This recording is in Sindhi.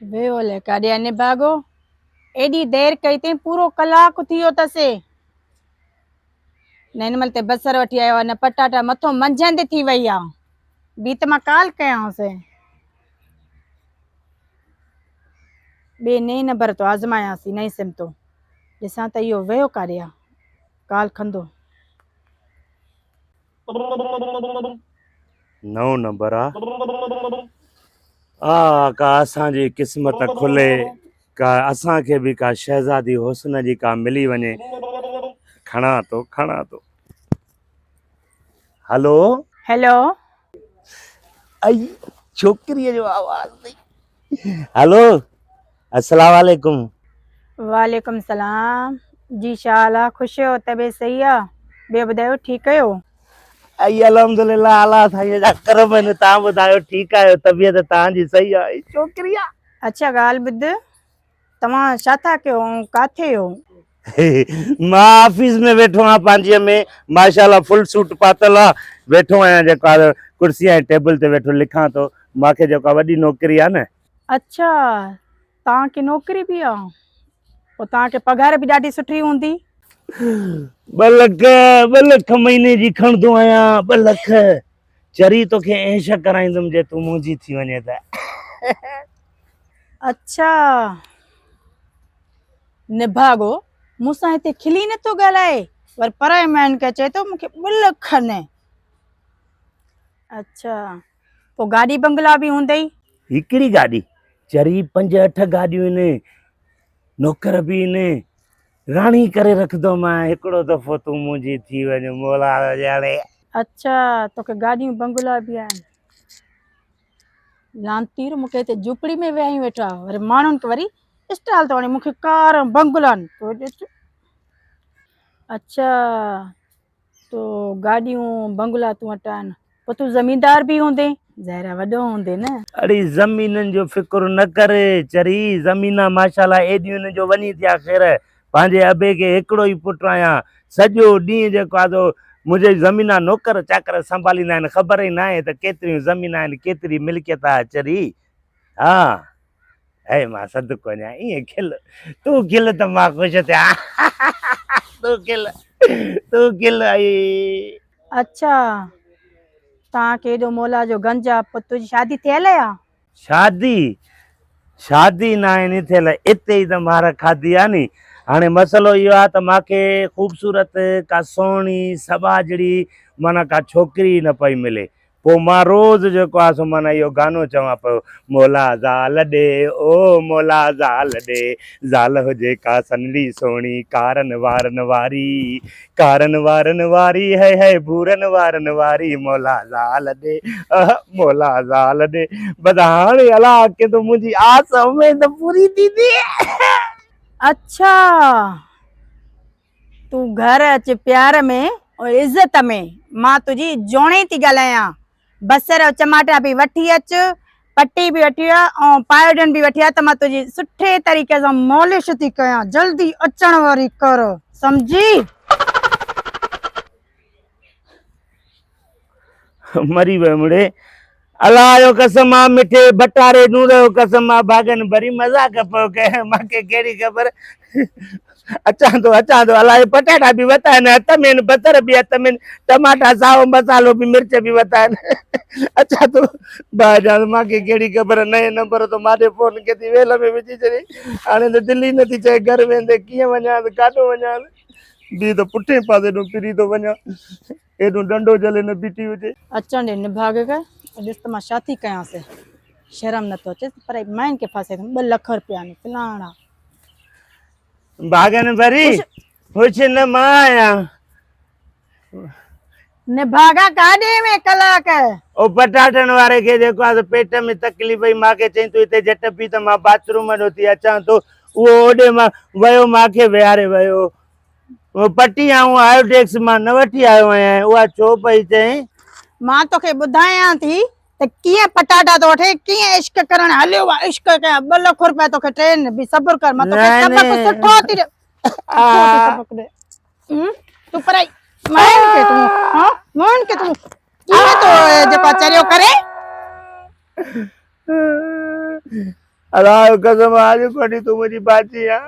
ويو الائي ڪاڏي آ نڀاڳو. ايڏي دير ڪئي اٿئي پورو ڪلاڪ ٿي ويو اٿس. نه هن مهل تي بصر وٺي آيو آ نه پٽاٽا مٿو منجهند ٿي وئي آ. بي ته مان ڪال ڪيانس. ٻئي نئين نمبر تو آزمايانس نئين سم تو ڏسان ته اهو ويو ڪاڏي آ. ڪال کندو. نئون نمبر آ. آ ڪا اسان جي قسمت کلي ڪا اسان کي به ڪا شهزادي حسن جي ڪا ملي وڃي. کڻان ٿو کڻان ٿو. هلو. هيلو. ائي ڇوڪريء جو آواز اٿئي. هلو السلام عليڪم. وعليڪم السلام جي ڇا حال آ خوش آهيو طبيعت صحيح آ ٻيو ٻڌايو ٺيڪ آهيو. ائي الحمدلله الله سائين جا ڪرم آهن تان ٻڌايو ٺيڪ آهيو طبيعت تان جي صحيح آ. ڇوڪري آ. اڇا ڳالهه ٻڌ توهان ڇا ٿا ڪيو ۽ ڪاٿي هو؟ مان آفيس ۾ ويٺو آهيان پنهنجي ۾ ماشاءالله فل سوٽ پاتل آ ويٺو آهيان جيڪو آ ڪرسي ۽ ٽيبل تي ويٺو لکان ٿو مانکي جيڪو آ وڏي نوڪري آ نه. اڇا توهان کي نوڪري به آ پوء توهان کي پگهار به ڏاڍي سٺي هوندي. ٻه لک ٻه لک مهيني جي کڻندو آهيان ٻه لک چري توکي عيش ڪرائيندم جي تون منهنجي ٿي وڃين ته. اڇا نڀاڳو مون سان هتي کلي نٿو ڳالهائي ور پرائي ماين کي چئي ٿو مون کي ٻه لک نه. اڇا پوء گاڏي بنگلا به هوندئي. هڪڙي گاڏي چري پنج اٺ گاڏيون آهن نوڪر به آهن راڻي ڪري رکندومانء هڪڙو دفعو تون منهنجي ٿي وڃ مولا ڄاڻي. اڇا توکي گاڏيون بنگلا به آهن. لعنتي رو مونکي هتي جهوپڙي ۾ ويهايون ويٺو آ وري ماڻهن کي وري اسٽال ٿو هڻي مونکي ڪار ۽ بنگلا آهن تو ڏس اڇا تو گاڏيون بنگلا تون وٽ آهن پوء تون زميندار به هوندين ظاهر آ وڏو هوندين نه. اڙي زمينن جو فڪر نه ڪر چري زمينا ماشاءالله ايڏيون آهن جو وڃي ٿيا خير پنهنجي ابي کي هڪڙو ئي پٽ آهيان. سڄو ڏينهن جيڪو آهي سو منهنجي زمينا نوڪر چاڪر سنڀاليندا آهن. خبر ئي ناهي ته ڪيتريون زمينا آهن، ڪيتري ملڪيت آهي. چري، ها، هي مان صدقو وڃان، ائين کل، تون کل ته مان خوش ٿيان. تون کل، تون کل، ائي. اڇا، توهان کي ايڏو مولا جو گنج آ، پوء تنهنجي شادي ٿيل آ؟ شادي شادي ناهي ني ٿيل اتي ئي ته مار کاڌي آ ني هاڻي مسئلو اهو آ ته ماکي خوبصورت ڪا سهڻي سٻاجهڙي معنيٰ ڪا ڇوڪري ئي نه پئي ملي پوء مان روز جيڪو آ سو معنيٰ اهو گانو چوان پيو مولا زال ڏي او مولا زال ڏي زال هجي ڪا سنهڙي سهڻي ڪارن وارن واري ڪارن وارن واري هي هي ڀورن وارن واري مولا زال ڏي اهه مولا زال ڏي بس هاڻي الا ڪيتو منهنجي آس اميد پوري ٿيندي. اڇا تون گهر اچ پيار ۾ ۽ عزت ۾ مان تنهنجي جوڻي ٿي ڳالهايان بصر ۽ چماٽا به وٺي اچ، پٽي به وٺي آ ۽ پايوڊن به وٺي آ ته مان تنهنجي سٺي طريقي سان مالش ٿي ڪيان، جلدي اچڻ واري ڪر، سمجهي؟ مري ويم ڙي. الله جو قسم آ مٺي ڀٽاري نور جو قسم آ ڀاڳن ڀري مذاق پيو ڪئي مانکي ڪهڙي خبر اچان ٿو اچان ٿو الائي پٽاٽا به وتا آهن هٿ ۾ آهن بصر به هٿ ۾ آهن ٽماٽا سائو مصالحو به مرچ به وتا آهن اچان ٿو ڀاء جان مانکي ڪهڙي خبر نئين نمبر تو ماڏي فون ڪئي ٿي ويل ۾ وجهي ڇڏي هاڻي ته دل ئي نٿي چئي گهر ويندي ڪيئن وڃان ڪاڏو وڃان بي ته پٺين پاسي ڏو ڦري ٿو وڃان ايڏو ڏنڊو جهلي نه بيٺي هجي. اچڻ ڏي نڀاڳ کي ڏس ته مان ڇا ٿي ڪيانس. شرم نٿو اچيس پر ماين کي ڦاسائي اٿم ٻه لک رپيا ني فلاڻا. ڀاڳن ڀري خوش نه مان آهيان. نڀاڳا ڪاڏي وين ڪلاڪ. او پٽاٽن واري کي جيڪو آهي سو پيٽ ۾ تڪليف هئي مان کي چئين تون هتي جهٽ پي ته مان باٿ روم ڏو ٿي اچان ٿو اهو اوڏي مان ويو مان کي ويهاري ويو. پٽي آئون آيوڊيڪس مان نه وٺي آيو آهيان اها ڇو پئي چئين؟ مان توکي ٻڌايان ٿي ته ڪيئن پٽاٽا ٿو وٺي ڪيئن عشق ڪرڻ هليو آ عشق ڪيان ٻه لک روپيا توکي ٽين به صبر ڪر مان توکي سبق سٺو ٿي ڏيان سٺو ٿي سبق ڏي تون پرائي مائن کي تون ها مائن کي تون ڪيئن ٿو جيڪو چريو ڪري. الله جو قسم آ اڄ کان وٺي تون منهنجي باچي آ.